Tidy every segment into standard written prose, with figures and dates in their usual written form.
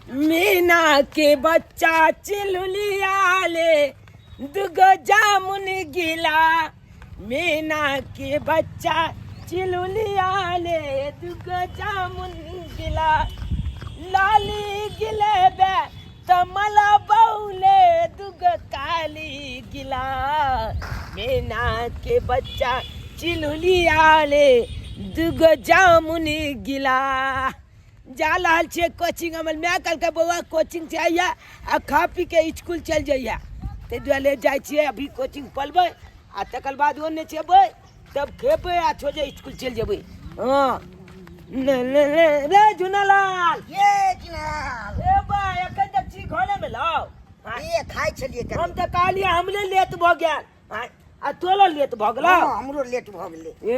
मीना के बच्चा चिलुलिया ले दुगो जामुन गिला। मीना के बच्चा चिलुलिया ले दुगो जामुन गिला। लाली गिलेबे त मला बौले दुगो काली गिला। मीना के बच्चा चिलुलिया ले दुगो जामुन गिला। जा रहल छियै कोचिंग। हमर माय कहलकै बौआ कोचिंग छै आइया आ खा पी के स्कूल चलि जइया, ताहि दुआरे जाइ छियै। अभी कोचिंग पढ़बै आ तकर बाद ओन्ने जेबै तब खेबै आ छोड़े स्कूल चलि जेबै। हँ ले ले ले रे झुनालाल। ये झुनालाल। ए बा एखन तक छी घरेमे लाउ। ए खाइ छलियै कनि। हम तऽ कहलियै हमरे लेट भऽ गेल आ तोरो लेट भऽ गेलौ। हँ, हमरो लेट भऽ गेलै। ए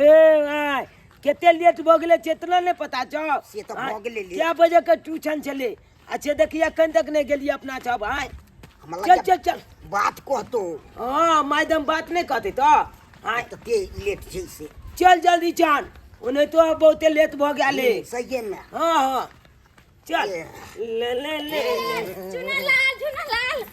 आय कते लेट भऽ गेलै चेतना नहि पता छौ? से तऽ भऽ गेलै लेट। कए बजे के ट्यूशन छलै अच्छा देखिए एखन तक नहि गेलियै अपना सब। आय हमरा चल चल चल बात कहतो। हँ मैडम बात नहि कहतै तऽ आय तऽ के लेट छै से। चल जल्दी चल ओने तो बहुते लेट भऽ गेल है। सहिए में। हाँ हाँ चल ए। ले ले ले ले। चुनालाल चुनालाल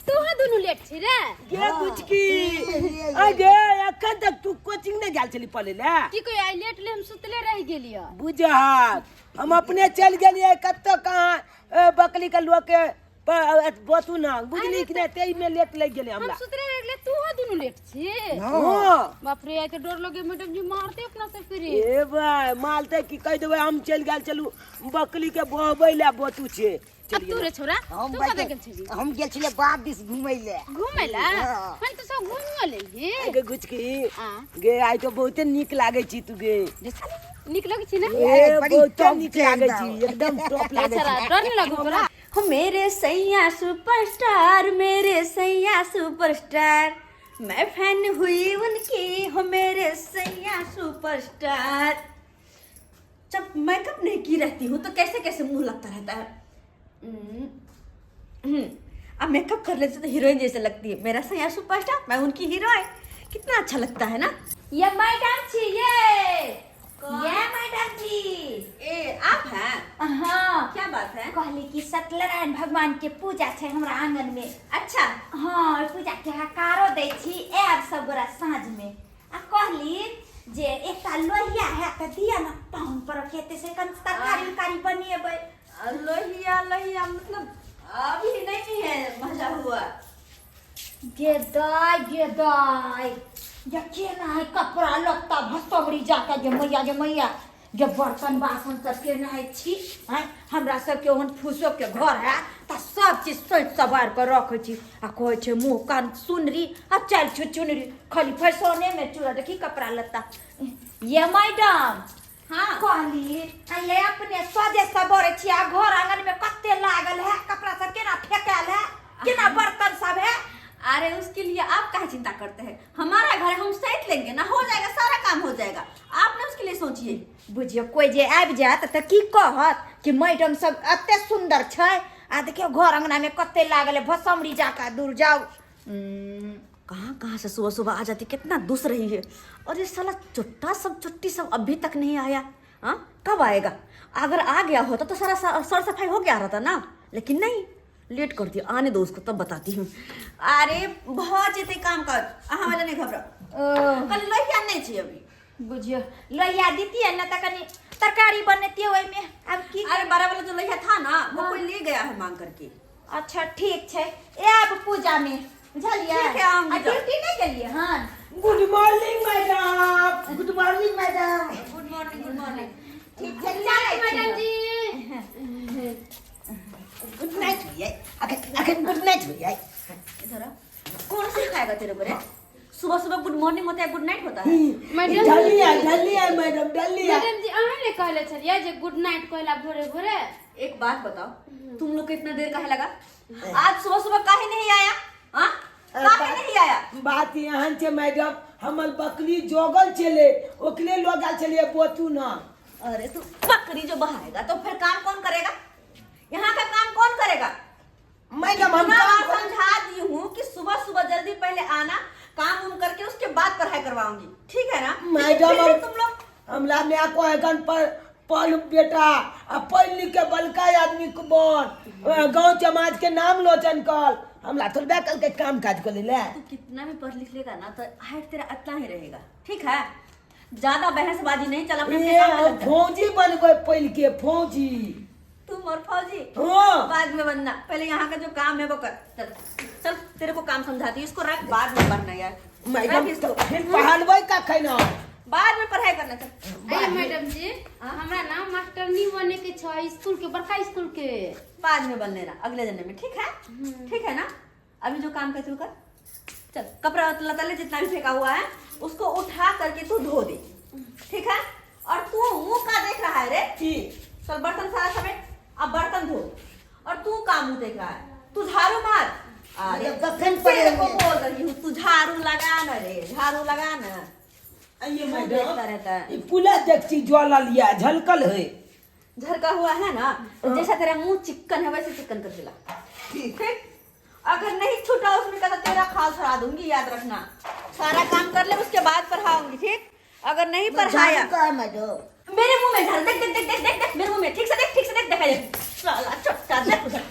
तू दुनू लेट छी रे। गे गुचकी ए, अगे एखन तक तू कोचिंग नहि गेल छली पढ़े ले? की कोई आई लेट ले हम सुतले रह गेलियो। बुझहक हम अपने चलि गेलियै कतऽ कहाँ बकली के लोग के बतू ना बुझली कि नहि ताहि में लेट लागि गेलै हम हमरा। सुतले रह गेलियै तू दुनू लेट छी। हँ। बाप रे आई तो डर लगे मैडम जी मारते अपना सब फिर। ए भाई मारते की कहि देबै हम चलि गेल चलू बकली के बहबै ले बतू छै। अब तू रे छोरा हम तू भाई कतऽ के- गेल छली? हम गेल छलियै बाप दिस घुमै ले। घुमै ले? हाँ। हम तो सब घुमियो लेलही। गे गुचकी हाँ। गे आइ तो बहुते नीक लागै छी तू गे। रे साले, नीक लगै छी ना? ए, बड़ी बहुते टॉप नीक छै लागै एकदम। छी एकदम टॉप लागै छोरा, छी। डर नहीं लगौ तोरा? हो मेरे सैया सुपरस्टार, मेरे सैया सुपरस्टार, मैं फैन हुई उनकी, हो मेरे सैया सुपरस्टार। जब मेकअप नहीं की रहती हूँ तो कैसे कैसे मुंह लगता रहता है। अब मेकअप कर लेते तो हीरोइन जैसे लगती है। मेरा सैया सुपरस्टार, मैं उनकी हीरोइन, कितना अच्छा लगता है ना। ये मैडम जी, ये मैडम जी। ए आप हैं? हाँ। क्या बात है? कहली कि सत्यनारायण भगवान के पूजा छै हमरा आंगन में। अच्छा। हाँ, पूजा के हकारो दै छी आयब सब गोरा साँझ में। आ कहली जे एकटा लोहिया है त दिया ना पाहुन पर खेते से कन तरकारी उरकारी बनेबै। लोहिया लोहिया मतलब अभी नहीं है मजा हुआ। गे दाई गे दाई ये केना है कपड़ा लत्ता भसौरी जाके गे मैया गे मैया गे बर्तन बासन सब केना है छी हैं। हमरा सबके ओहन फूसो के घर है त सब चीज सोचि सवार के रखै छी आ कहै छै मुँह कान सुनरी आ चल छु चुनरी खाली फैशने में चूड़ा देखी कपड़ा लत्ता। ये मैडम। हाँ। कहली आ ये अपने सजे सबरे छी आ घर आंगन में कते लागल है कपड़ा सब केना फेकायल है केना बर्तन सब है। अरे उसके लिए आप काहे चिंता करते हैं, हमारा घर हम सैत लेंगे ना, हो जाएगा सारा काम हो जाएगा, आप ना उसके लिए सोचिए। बुझियो कोई जे आबि जायत त की कहत कि मैडम सब एते सुंदर छै आ देखियो घर अंगना में कते लागल है भसमरी जाका दूर जाओ। कहाँ कहाँ से सुबह सुबह आ जाती, कितना दुस रही है। और ये साला चुट्टा सब चुट्टी सब अभी तक नहीं आया। हाँ कब आएगा? अगर आ गया होता तो सारा सर सफाई हो गया रहता ना, लेकिन नहीं लेट कर दिया। आने दो उसको तब बताती हूँ। अरे बहुत जेते काम काज, अहाँ वाला नहीं घबराओ। कल लोहिया नहीं चाहिए अभी। बुझियो लोहिया दीती ना त कनी तरकारी बनेती ओहिमे। अब की? अरे बड़ा वाला जो लोहिया था ना वो हाँ। कोई ले गया है मांग करके। अच्छा ठीक छै, आयब पूजा में बुझलियै? ठीक है, आऊंगी आ जाओ। ड्यूटी नहीं गेलियै हन? Good morning madam. Good morning madam. Good morning, good morning. ठीक छै, चलै छी। मैडम जी। गुड नाइट हो जाए, अखन अखन गुड नाइट हो जाए। इधर आ। कौन सिखाएगा तेरे को रे? सुबह सुबह गुड मॉर्निंग होता है गुड नाइट होता है? मैडम डलिया डलिया मैडम डलिया। मैडम जी अहाँ ने कहले छलियै जे गुड नाइट कहला भोरे भोरे। एक बात बताओ तुम लोग को इतना देर काहे लगा? आज सुबह सुबह काहे नहीं आया? हाँ काहे नहीं आया? बात एहन छै मैडम, हमर बकरी जोगल छलै ओकरे लऽ गेल छलियै बोतू ना। अरे तू बकरी जो बहाएगा तो फिर काम कौन करेगा? यहाँ का काम कौन करेगा? मैडम हम इतना काम बार समझा दी हूँ कि सुबह सुबह जल्दी पहले आना, काम उम करके उसके बाद पढ़ाई करवाऊंगी, ठीक है ना? मैडम, फिर भी हम तुम लोग हमरा माय को एखन पर पढ़ बेटा आ पढ़ लिख के बड़का आदमी के बन, गांव समाज के नाम लोचन कर। हमरा थोड़बे कल के काम काज कर ले। तू कितना भी पढ़ लिख लेगा ना तो हाइट तेरा इतना ही रहेगा, ठीक है? ज्यादा बहसबाजी नहीं चला, अपने ये काम पे लग जा। फौजी बन गए पढ़ के, फौजी। तुम और फौजी हाँ। बाद में बनना, पहले यहाँ का जो काम है वो कर। चल चल तेरे को काम समझाती हूँ, इसको रख, बाद में पढ़ना यार। मैडम रख इसको। फिर पढ़ालबै का खैना, बाद में पढ़ाई करना। चल अरे मैडम जी, हमरा ना मास्टरनी बने के छै स्कूल के, बड़का स्कूल के। बाद में बन लेना अगले जन्म में, ठीक है? ठीक है ना? अभी जो काम करती हूँ कर। चल कपड़ा लता ले, जितना भी फेंका हुआ है उसको उठा करके तू धो दे, ठीक है? और तू मुंह का देख रहा है रे? की चल बर्तन सारा समेट, अब बर्तन धो। और तू का मुंह देख रहा है? तू झाड़ू मार। अरे कखन तेरे को पढ़ेंगे? बोल रही हूँ, तू झाड़ू लगा ना रे, झाड़ू लगा ना। आइए मुंह मैडम, देखता रहता है। ई पुला देखची ज्वाला लिया झलकल है, झरका हुआ है ना, जैसा तेरा मुंह चिकन है वैसे चिकन कर दिला, ठीक। ठीक? अगर नहीं छूटा उसमें का तो तेरा खाल छुड़ा दूंगी, याद रखना। सारा काम कर ले उसके बाद पढ़ाऊंगी, ठीक? अगर नहीं पढ़ाया झाड़ू का है मैडम। मेरे मुंह में झाड़ू, देख देख देख देख देख देख मेरे मुंह में, ठीक से देख, ठीक से देख, देखा जाए। साला चट्टा देख उधर।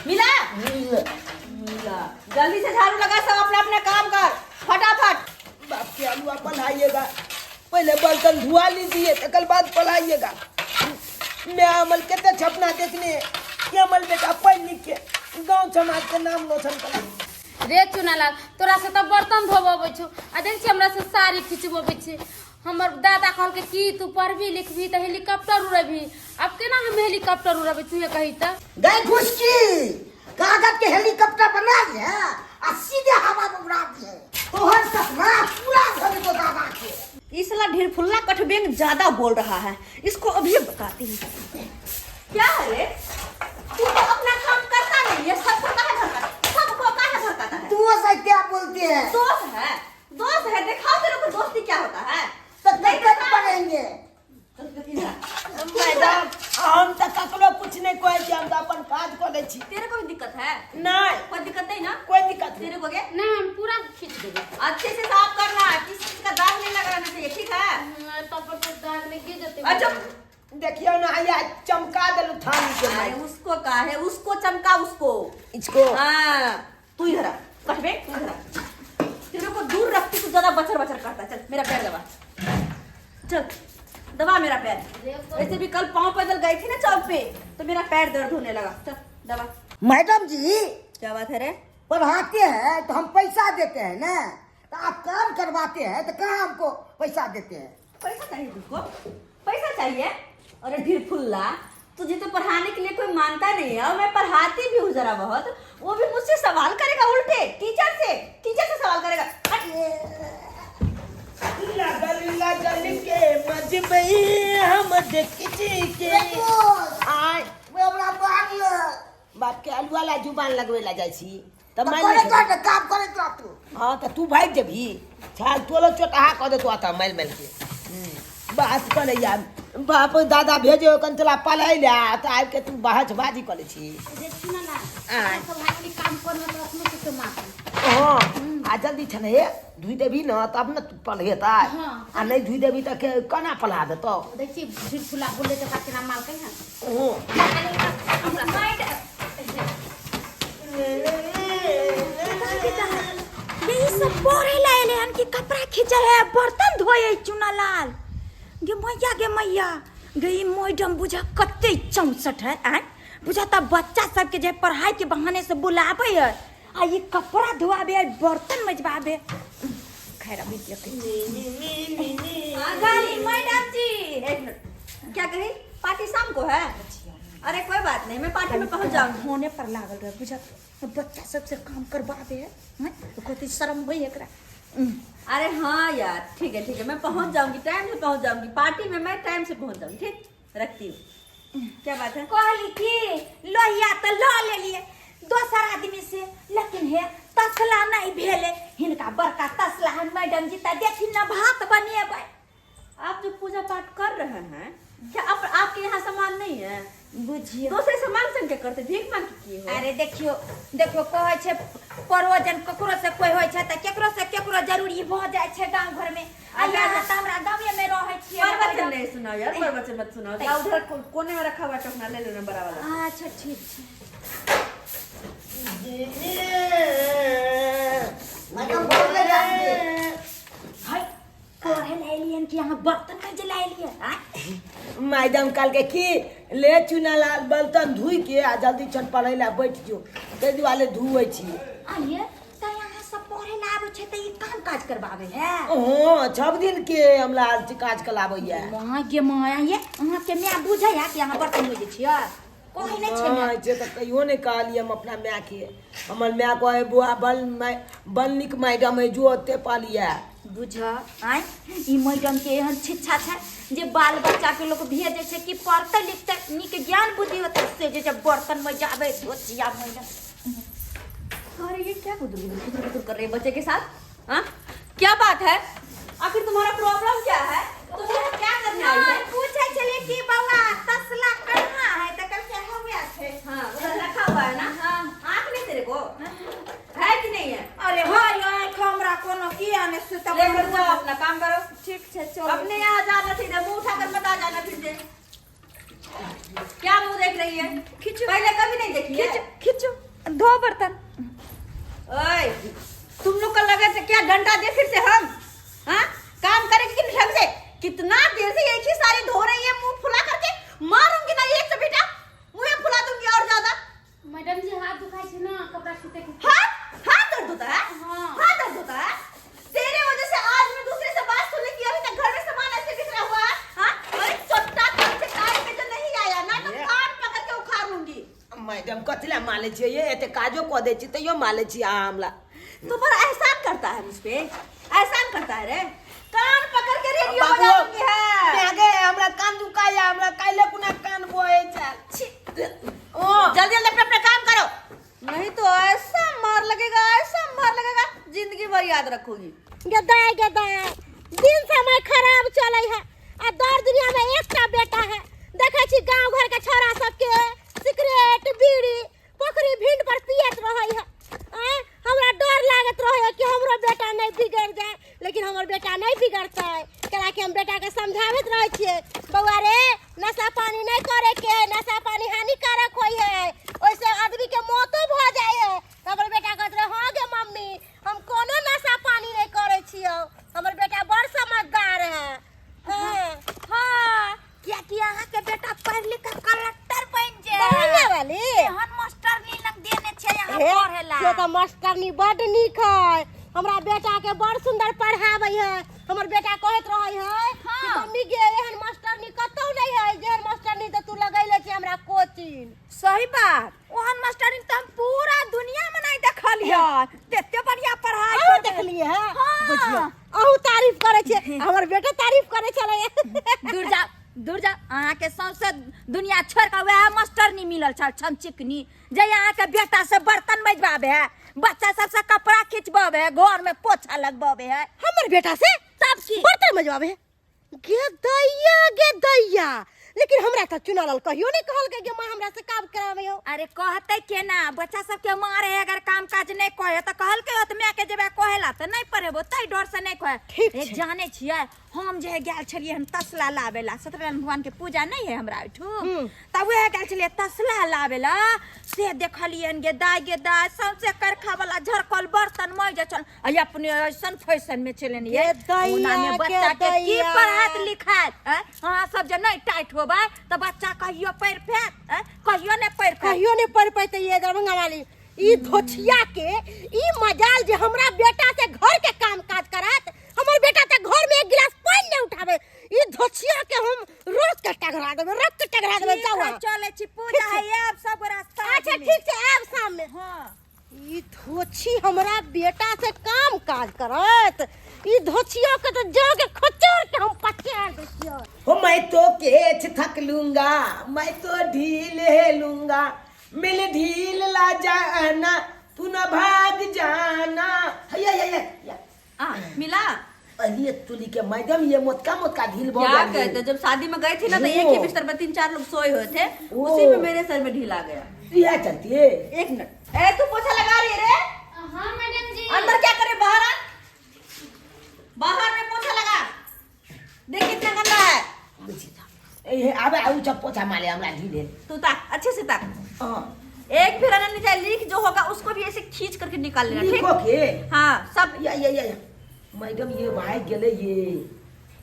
मिला? मिला। जल्दी से झाड़ू लगा, सब अपना अपना काम कर फटाफट। बाप के आलूआ पढ़ाइएगा, पहले बर्तन धुआ लीजिए तकर बाद पढ़ाइएगा। मैं अमल के छपना देखने, ये अमल बेटा पढ़ लिख के गांव समाज के नाम रोशन कर। रे चुनालाल, तोरा से तो बर्तन धोबे छौ आ देख छी हमरा से साड़ी खिचबे छै। हमर दादा कहलकै कि तू पढ़बी लिखबी तऽ हेलीकॉप्टर उड़ेबी। अब केना हम हेलीकॉप्टर उड़ेबै तू कही तऽ? गई फुसकी, कागज के हेलीकॉप्टर बना दिए आ सीधे हवा में उड़ा दिए। तोहर सपना पूरा भर दो दादा के। इसला ढेर फुल्ला कठबेंग ज्यादा बोल रहा है, इसको अभी बताती हूँ। क्या है रे, तू तो अपना काम करता नहीं है, सबको काहे भड़काता, सबको काहे भड़काता है? तू ऐसा क्या बोलती है? दोस्त है, दोस्त है, दिखाओ तेरे को दोस्ती क्या होता है। तो नहीं पढ़ेंगे मैडम, हम तऽ ककरो कुछ नहीं कहै छी, हम तऽ अपन काज कऽ लै छी। तेरे को भी दिक्कत है? नहीं। कोई दिक्कत नहीं ना? कोई दिक्कत नहीं। तेरे को क्या? नहीं, हम पूरा खींच देबै। अच्छे से साफ करना, किसी चीज का दाग नहीं लगाना चाहिए, ठीक है? तब पर तो दाग लग जेतै। अच्छा देखियो ना, आया चमका देलु थाली के। अरे उसको का है, उसको चमका उसको। इसको? हाँ, तू इधर आ कटबे, तू इधर आ। तेरे को दूर रखती तू ज्यादा बचर बचर करता। चल मेरा पैर दबा, चल दबा मेरा पैर। वैसे भी कल पाँव पैदल गई थी ना चौक पे, तो मेरा पैर दर्द होने लगा। चल दबा। मैडम जी क्या बात है रे? पढ़ाते हैं तो हम पैसा देते हैं ना, तो आप काम करवाते हैं तो कहाँ हमको पैसा देते हैं? पैसा चाहिए तुझको? पैसा चाहिए? अरे ढीर फुल्ला, तुझे तो पढ़ाने के लिए कोई मानता नहीं है, और मैं पढ़ाती भी हूँ जरा बहुत, वो भी मुझसे सवाल करेगा उल्टे, टीचर से, टीचर से सवाल करेगा। लगल लगल के मजबई हम देखी के आय हमरा मारल। बाप के आलू वाला जुबान लगवे ला जाइ छी त तो मान करे ले। कर काम करे तू। हाँ त तू भाग जेबही, छाल तोलो चोटहा कह देतो आता माइल माइल के। बात करे यार, बाप दादा भेजे कंतला पलाई ले त आबि के तू बहस बाजी करे छी। रे चुनालाल, आय। सब भाई काम करना तो अपनो के मार। हाँ आ जल्दी छने हे धुई देबी न तब न तू पलहेतै। हाँ। आ नहीं धुई देबी त के केना पलहा देतौ? देखी झूठ फुला बोले तो केना मारकै हन। हाँ। यही सब पढ़े ला एले हन कि कपड़ा खींचे है, बर्तन धोए है चुनालाल। गे मैया, गे मैया, गे ई मैडम बुझा कते चौंसठ है। आय बुझाता बच्चा सबके जे पढ़ाई के बहाने से बुलावे है, आ ये कपड़ा धोआबे है, बर्तन मजबाबे। खैर अभी देखे मैडम जी एक मिनट, क्या कही? पार्टी शाम को है? अरे कोई बात नहीं, मैं पार्टी में पहुंच जाऊंगी। होने पर लागल रहे बुझा बच्चा सबसे काम करवाबे है, हैं? तो कते शर्म होई एकरा। अरे हाँ यार ठीक है ठीक है, मैं पहुंच जाऊंगी, टाइम से पहुंच जाऊंगी पार्टी में, मैं टाइम से पहुंच जाऊंगी। ठीक, रखती हूँ। क्या बात है? कहली कि लोहिया तो ल लेलिए दोसर आदमी से, लेकिन हे तसला नहीं भेले। हिनका बड़का तसला हन मैडम जी, त देखी न भात बनेबै। आप जो पूजा पाठ कर रहे हैं क्या अब आपके यहाँ सामान नहीं है? बुझियो। दूसरे से मांग संग के करते, भीख मांग के की हो? अरे देखियो देखियो, कहै छै परोजन ककरो से कोई होइ छै तऽ केकरो से केकरो जरूरी भऽ जाइ छै गाँव घर में। आ यहाँ तऽ हमरा गाँवे में रहै छियै। प्रवचन नहीं सुनाओ यार, प्रवचन मत सुनाओ। जाओ उधर कोने में रखा हुआ टोकना ले लेना बड़ा वाला। अच्छा ठीक छै। मैडम बोल ले जाते। है पढ़े लए एलियन कि अहाँ बर्तन माँजे लए एलियै आँय? मैडम कहलकै कि ले चुनालाल बर्तन धोइ के आ जल्दी छठ पढ़ै लए बैठ जो, ताहि दुआरे धोइ छी। आइए तऽ अहाँ सब पढ़े लए आबै छै तऽ ई काम काज करबाबै है? हँ, 6 दिन के हमरा काज कलाबैया। माँ गे माँ, आइए अहाँके माय बुझै है कि अहाँ बर्तन धोइ छियै? कहै नहि छै माय? जे तऽ कहियो नहि कहलियै हम अपना मायके। हमर माय कहै बौआ बल बल नीक मैडम है जो ओते पालिया। बुझ आँय, ई मैडम के एहन शिक्षा छै जे बाल बच्चा के लोक भेजै छै कि पढ़तै लिखतै नीक ज्ञान बुद्धि होतै, से जे छै बर्तन में जाबै धोतिया मैडम। अरे ये क्या गुदुर गुदुर गुदुर गुदुर कर रही है बच्चे के साथ? हाँ क्या बात है, आखिर तुम्हारा प्रॉब्लम क्या है? तुम यहाँ क्या करने आई है? पूछै छलियै कि बौआ तसला कहाँ है, तऽ कहलकै हौवे छै। हाँ उधर रखा हुआ है ना। हाँ। आँख नहीं तेरे को है कि नहीं है? अरे हाय आँख हमरा कोनो किया ने से तब लेकर जाओ अपना काम करो। ठीक छै चलो। अपने यहाँ जाना सीधे मुंह उठाकर मत आ जाना फिर से। क्या मुंह देख रही है? खींचो। पहले कभी नहीं देखी है? खींचो खींचो धो बर्तन। ओए तुम लोग का लगा था क्या डंडा दे फिर से हम? हाँ काम करेंगे कि ढंग से? कितना देर से एक ही साड़ी धो रही है मुंह फुला करके, मारूंगी ना एक चपेटा मुंह फुला दूंगी और ज्यादा। मैडम जी हाथ दुखाइ छै ना कपड़ा खींचे के। हाथ हाथ दर्द होता है? हाँ। हाथ दर्द होता है तेरे वजह से आज मैं दूसरे से बात सुनने की, अभी तक घर में सामान ऐसे बिखरा हुआ है। हाँ अरे चोट्टा कल से टाइम पे जो नहीं आया ना तो कान पकड़ के उखाड़ लूंगी। मैडम कथी लए मारै छियै ये? एते काजो कऽ दै छी तैयो मारै छी अहाँ हमरा। तुम्हारा एहसान करता है मुझ पे, एहसान करता है रे, कान पकड़ के रेडियो बाबू, बजा लूंगी है। माय गे, हमरा कान दुखाइया, हमरा काल्हि कुना कान बहै छै। छी। ओ जल्दी जल्दी अपना अपना काम करो, नहीं तो ऐसा मार लगेगा, ऐसा मार लगेगा जिंदगी भर याद रखोगी। गदाय गदाय दिन समय खराब चले है आ दर दुनिया में एकटा बेटा है। देखे छी गांव घर के छोरा सबके सिगरेट बीड़ी पोखरी भिंड पर पियत रहे है। आँय, हमरा डर लागत रहे है कि हमरो बेटा नहीं बिगड़ जाए, लेकिन हमर बेटा नहीं बिगड़तै, कैला कि हम बेटा के समझाबैत रहे छियै, बौआ रे नशा पानी नहीं करे के, नशा पानी हानिकारक होइ है, ओइसे आदमी के मौतो भऽ जाइ है। तऽ हमर बेटा कहैत रहे हाँ गे मम्मी हम कोनो नशा पानी नहीं करै छियौ, हमर बेटा बड़ समझदार है। हाँ। हाँ कियाकि अहाँके बेटा पढ़ लिख के कलेक्टर बनि जाए। दरभंगा वाली? एहन मास्टरनी लग देने छै अहाँ हे, पढ़े ला। से तऽ मास्टरनी बड नीक है, हमरा बेटा के बड़ सुंदर पढ़ाबै है। हमर बेटा कहैत रहै है कि हाँ। मम्मी गे एहन मास्टरनी कतौ नहीं है जेहन मास्टरनी तऽ तू लगैले छी हमरा कोचिंग। सही बात, ओहन मास्टरनी तऽ हम पूरा दुनिया में नहीं देखलियै, तेते बढ़िया पढ़ाई अहूँ करै। देखलियै है? हाँ। बुझियौ अहूँ तारीफ करै छियै, हमर बेटो तारीफ करै छलै। दूर जा दूर जा, अहाँके सौंसे दुनिया छोड़ के वएह मास्टरनी मिलल छल छमचिकनी, जे अहाँके बेटा से बर्तन मजबाबे है, बच्चा सबसे कपड़ा खिंचबाबे है, घर में पोछा लगबाबे है। हमर बेटा से तब की बर्तन मजबाबे है? गे दैया गे दैया, लेकिन हमरा तऽ चुनालाल कहियो नहीं कहलकै कि माँ हमरा से काम कराबै हो। अरे कहतै केना, बच्चा सबके मारे है अगर काम काज नहीं कहे तऽ कहलकै होत माय के जेबे कहेला तऽ नहीं पढ़ेबो, ताहि डर से नहीं कहे। ठीक ए, छै। जाने छियै हम जे गेल छलियै हन तसला लाबे ला, सत्यनारायण भगवान के पूजा नहीं है हमरा ओहिठुम, तब वएह गेल छलियै तसला लाबे ला, से देखलियन गे दाय गे दाय सौंसे करखा वाला झरकल बर्तन मज छल, आ अपने ऐसन फैशन में चलन ये गे दैया, ओना में बच्चा गे के की दैया। पढ़ात लिखात? आँय? अहाँ सब जे नहीं टाइट होबै तऽ बच्चा कहियो पढ़ि पायत? आँय? कहियो नहीं पढ़ि पायत। कहियो नहीं पढ़ि पैतै ये दरभंगा वाली। ई धोछिया के ई मजाल जे हमरा बेटा से घर के काम काज करात, हमर बेटा ते घर में एक गिलास पानी नहीं उठावे, ई धोछिया के हम रोक के टघरा देबै, रोक के टघरा देबै। ठीक जाउ है, अहाँ। चलै छी, पूजा ठीक छै। है आब सब रास्ता। अच्छा ठीक छै, आब शाम में। हाँ। ई धोछी हमरा बेटा से काम काज करत, ई धोछिया के तो जाके खचोर के हम पचार दै छियै। हो मैं तो केच थक लूंगा, मैं तो ढील है लूंगा, मिल ढील ला जाना, तू न भाग जाना। हैया, हैया, हैया। आ, मिला? अलिए तुली के मैडम ये मोटका मोटका ढील भऽ क्या गेल कहते, जब शादी में गई थी ना तो एक ही ओ। बिस्तर पर तीन चार लोग सोए हुए थे, ओ। उसी में मेरे सर में ढील आ गया। इएह चलती है। एक मिनट, ए तू पोछा लगा रही है रे? हाँ मैडम जी। अंदर क्या करे, बाहर आ, बाहर में पोछा लगा, देख कितना गंदा है। ए आबे आउ छ पोछा मारे हमरा ढीले। तू ताक, अच्छे से ताक। हां। एक भी रहना नहीं चाहिए, लीक जो होगा उसको भी ऐसे खींच करके निकाल लेना, ठीक? लीको के? हाँ सब। या या या या। मैडम ये भाग गेले ये।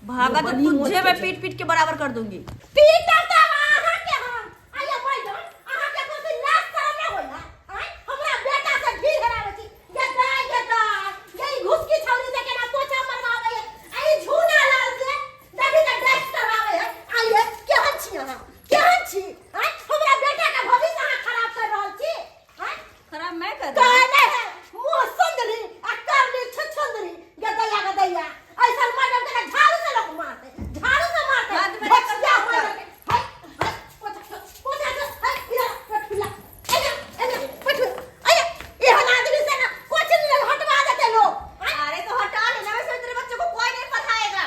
भागा तो बनी तुझे मोट मैं के छै। पीट पीट के बराबर कर दूंगी। पीटब तऽ अहाँ के हम। आइए मैडम, अहाँ के कोनो लाज शरम नहि होइए? आँय, हमरा बेटा से ढील हेराबै छी। गे दाइ, गे दाइ, गे ई घुसकी छौरी से केना पोछा मरवाबै है, आ ई झूना लाल से देखी तऽ डैक्स करवाबै है। आइए, केहन छी अहाँ? केहन छी? आँय, हमरा बेटा के भविष्य अहाँ खराब कर रहल छी। आँय? खराब मैं कर रही कहै हूँ? नहि है, मुँह सुंदरी आ करनी छुछुंदरी। गदैया गदैया, ऐसन मैडम के तऽ झाड़ू से लोक मारतै, झाड़ू से मारतै। बाद में भोचिया कर मैडम के। है, है, पोछा छो, पोछा छो, है, इधर आ, पेट फुला। एने, एने, पेट फुला। अये, एहन आदमी से ना कोचिंग लेल हटवा देतै लोक। आँय? अरे तो हटा लेना, वैसे तेरे बच्चों को कोई नहीं पढ़ाएगा।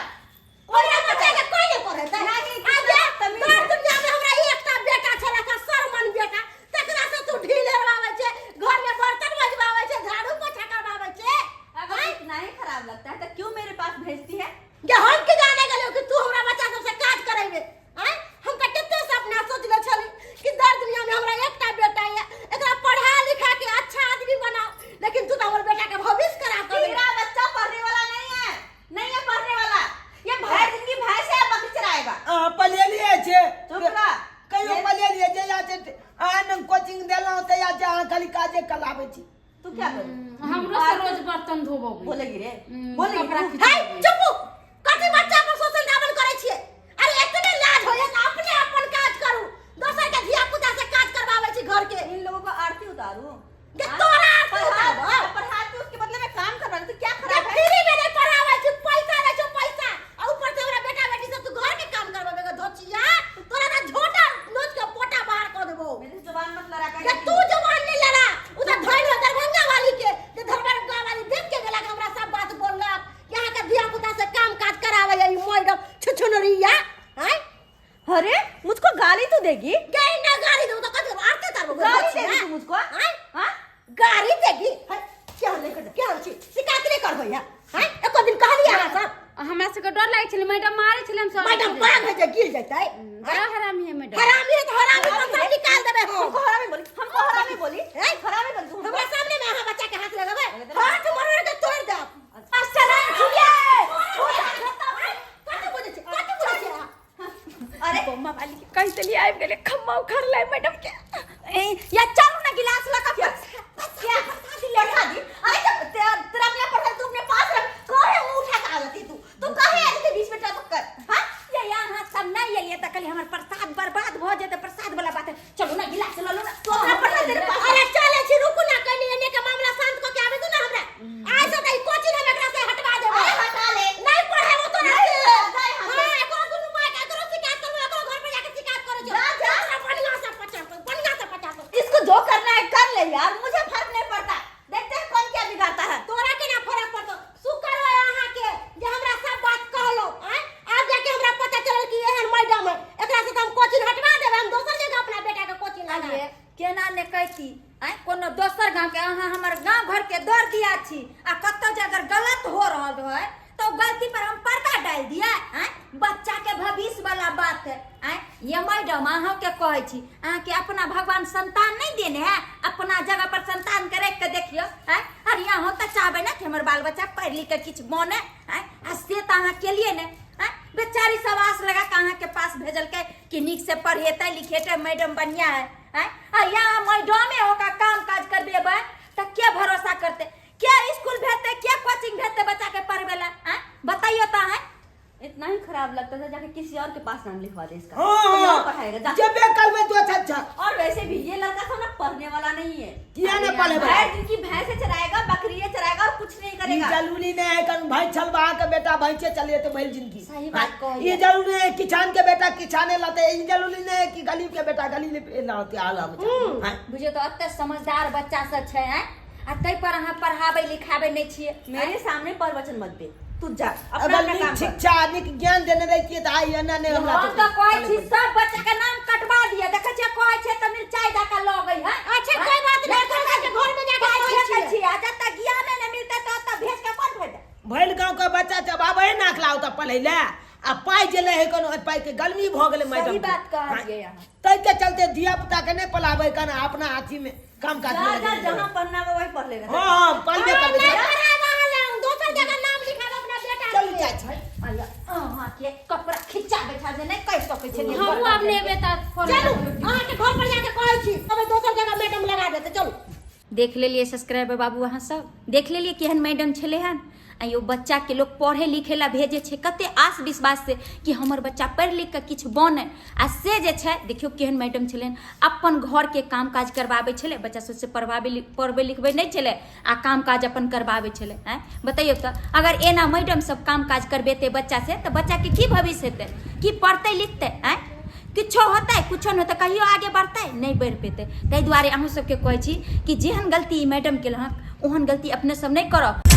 ओकरा बच्चा के कोई नहीं पढ़ेतै। नहीं, आ जे तमीज तोहर दुनिया में हमरा एकटा बेटा छलै का सरमन बेटा, तकरा से तू ढील हेरवाबै छै, घर में बर्तन मजबाबै छै, झाड़ू पोछा करवाबै छै। अगर आँय? इतना ही खराब लगता है तो क्यों मेरे पास भेजती है? जे हम की जाने गेलियौ कि तू हमरा बच्चा सबसे काज करेबे? आँय? हम तऽ कते सपना सोचले छली कि दर दुनिया में हमरा एकटा बेटा ये, एकरा पढ़ा लिखा के अच्छा आदमी बनाओ, लेकिन तू तऽ हमर बेटा के भविष्य खराब कर देले। तेरा बच्चा पढ़ने वाला नहीं है, नहीं है पढ़ने वाला। ये भर जिंदगी भैंस है, बकरी चराएगा। अहाँ पलेलिए छै। चुप रह। कहियो पलेलिए जे या छै अहाँ नंग कोचिंग देलहुँ तऽ या छै अहाँ खाली काजे कलाबै छी। तू क्या करू? हमरो से रोज बर्तन धोबो। बोलेगी रे, बोलेगी कपड़ा तू। खींच हे चुपू, कथी बच्चा पर शोषण दामन करै छियै? अरे एतने लाज होइए तऽ अपने अपन काज करू, दोसर के धिया पुता से काज करवाबै छी घर के। इन लोगों को आरती उतारू? जे हाँ? तोरा आरती पढ़ा- उतारबो? पढ़ाती उसके बदले में काम करवा तो क्या जे खराब है? फ्री में नहीं पढ़ाबै छी, पैसा लै छौ पैसा, आ ऊपर से हमरा बेटा बेटी से तू घर के काम करवाबेगा। धोचिया तोरा ना झोटा नोच के पोटा बाहर कऽ देबो। मेरे से जुबान मत लड़ा कर। जे तू जुबान नहीं लड़ा, उ तऽ धैल हो दरभंगा वाली के, जे दरभंगा वाली देख के गेलक हमरा सब बात बोललक, यहाँ के धिया पुता से काम काज कराबै ई मैडम छुछुनरिया। आँय? अरे मुझको गाली तो देगी? गई ना गाली दो तो कथी आरती उतारबो? गाली देगी तू मुझको? आँय? हाँ? गाली देगी? है, क्या नहीं कर, क्या छी शिकायत नहीं करबै है? आँय, एको दिन कहलियै अहाँ सब? हमरा सबके डर लागै छलै, मैडम मारै छलै हम सब। मैडम बाघ है जे गिर जेतै। बड़ा हरामी है मैडम। हरामी है तऽ हरामी पर सब निकाल देबै हम। हमको हरामी बोली, हमको हरामी बोली, हैं? हरामी बोली तू हमको? हमरा सामने में अहाँ बच्चा के हाथ लगेबै, अरे हाथ मरोड़ के तोड़ देब। मास्टर छियै। कथी बुझै छी, कथी बुझै छी अहाँ? अरे बम्मा वाली के कहि देलियै, आबि गेलै खम्मा उखाड़लै मैडम के। ए, या चलू ना गिलास लऽ कऽ। क्या पढ़ा दी? अरे जब तेरा अपना पढ़ा तू अपने पास रख, काहे मुंह उठा के आ जाती तू? तू काहे आ जाती बीच में टपक कर? हाँ? या या अहाँ सब नहि एलियै तऽ कहलियै हमर प्रसाद बर्बाद भऽ जेतै, प्रसाद वाला बात है। चलू ना गिलास लऽ लू ना। तू अपना पढ़ा तेरे पास। अरे चलै छी, रुकू ना कनी, एने के मामला शांत कऽ के आबे दू ना हमरा। आइ से तऽ ई कोचिंग हम एकरा से हटवा देबै। अरे हटा ले। नहीं पढ़ेबो तोरा नहीं से। पढ़ा, जा यहाँ से। हाँ, एकरो दुनू माय के एकरो शिकायत करबो, एकरो घर पर जाके शिकायत करै छियै। जा, जा। एकरा बढ़ियां से पचासो, बढ़ियां से पचासो। इसको जो करना है कर ले यार, मुझे फर्क नहीं पड़ता। देखते हैं कौन क्या बिगाड़ता है। तोरा केना फरक पड़तो? शुक्र है अहाँ के जे हमरा सब बात कहलो। आँय, आब जाके हमरा पता चलल कि एहन मैडम है, एकरा से तऽ हम कोचिंग हटवा देबै, हम दोसर जगह अपना बेटा के कोचिंग लगा अरे केना ने कहती, आँय, कोनो दोसर गांव के, अहाँ हमर गांव घर के दर दिया छी, आ कतौ जे अगर गलत हो रहल है तो गलती पर हम पर्दा डाल दिया। आँय, बच्चा के भविष्य वाला बात है। आँय ये मैडम, अहाँ के कहै छी, अहाँ के अपना भगवान संतान नहीं देने है, अपना जगह पर संतान के रख के देखियो। आँय, अरे अहाँ तऽ चाहबै ना कि हमर बाल बच्चा पढ़ि लिख के किछु बने। आँय, आ से तऽ अहाँ केलिए ने। आँय, बेचारी सब आस लगा के अहाँ के पास भेजलकै कि नीक से पढ़ेतै लिखेतै, मैडम बढ़िया है। आँय, आ यहाँ मैडमे होकर काम काज करबेबै तऽ के भरोसा करतै? के स्कूल भेजतै, के कोचिंग भेजतै बच्चा के पढ़बै ला? आँय, बताइयो तऽ अहाँ। इतना ही खराब लगता था, जाके किसी और के पास नाम लिखवा दे इसका। हाँ, कोई और हाँ। पढ़ाएगा, जा। जबे कल में तो अच्छा अच्छा। और वैसे भी ये लड़का सब ना पढ़ने वाला नहीं है। किया ना पढ़े? भैंस जिनकी भैंसे चराएगा, बकरियां चराएगा और कुछ नहीं ई करेगा। जरूरी नहीं है कन भाई छलवा के बेटा भैंसे चले तो भइल जिंदगी। सही बात कहलियै। ई जरूरी है किसान के बेटा किसाने लाते, ई जरूरी नहीं है कि गरीब के बेटा गरीब लाते आल हम। हाँ। बुझियौ तऽ एते समझदार बच्चा सब छै, आँय, आ ताहि पर अहाँ पढ़ाबै लिखाबै नहि छियै। मेरे सामने प्रवचन मत दे। तू जा अपना अगर अपना नीक काम कर। शिक्षा नीक ज्ञान देने रहितियै तऽ आइ एना नहि हमरा हम तऽ कहै छी सब बच्चा के नाम कटवा दिअ। देखै छियै, कहै छियै तऽ मिरचाइ दऽ कऽ लगै है। अच्छा, कोई बात नहीं, तोरा के घर में जाके पाइ कहै फेकै छियै। छी आ जतऽ ज्ञाने नहि मिलतै तऽ ओतऽ भेज के कोन फायदा? भरि गाँव के बच्चा सब आबै ने अखला ओतऽ पढ़ै लए आ पाइ जे लै है कोनो, ओहि पाइ के गलमी भऽ गेलै मैडम सही के। बात कहलियै अहाँ। ताहि के चलते धिया पुता के नहि पढ़ाबै कना अपना अथी में काम काज जा में जा, लगेने जहाँ पढ़ना है वही पढ़ लेना। हँ हँ, पढ़बे हाँ, करबै। नहीं पढ़ाएब अहाँ लग, दोसर जगह नाम लिखाएब अपना बेटा चलू के। चाची। अया, अहाँके कपड़ा खिच्चा बैठा जे नहि कहि सकै छलियै। हमहूँ आब नेबे तऽ चलू, अहाँके घर पर जाके कहै छी, अबै दोसर जगह मैडम लगा देतै, चलू। देख लेलियै सब्सक्राइबर बाबू, अहाँ सब देख लेलियै केहन मैडम छलै हन। आ यो बच्चाके लोक पढ़ै लिखै लए भेजै छै कते आस विश्वास से कि हमर बच्चा पढ़ि लिख कऽ किछु बनै, आ से जे छै देखियौ केहन मैडम छलै हन। अपन घरके काम काज करबाबै छलै, बच्चा सबसँ पढ़बाबै पढ़बै लिखबै नहि छलै आ काम काज अपन करबाबै छलै। आँय बतैयौ तऽ, अगर एना मैडम सब काम काज करबेतै बच्चा से तऽ बच्चाके की भविष्य हेतै? की पढ़तै लिखतै? आँय, किछो होतै? किछो नहि होतै। कहियो आगे बढ़तै? नहि बढ़ि पेतै। ताहि दुआरे अहूँ सबके कहै छी कि जेहन गलती ई मैडम केलहक, ओहन गलती अपने सब नहि करब।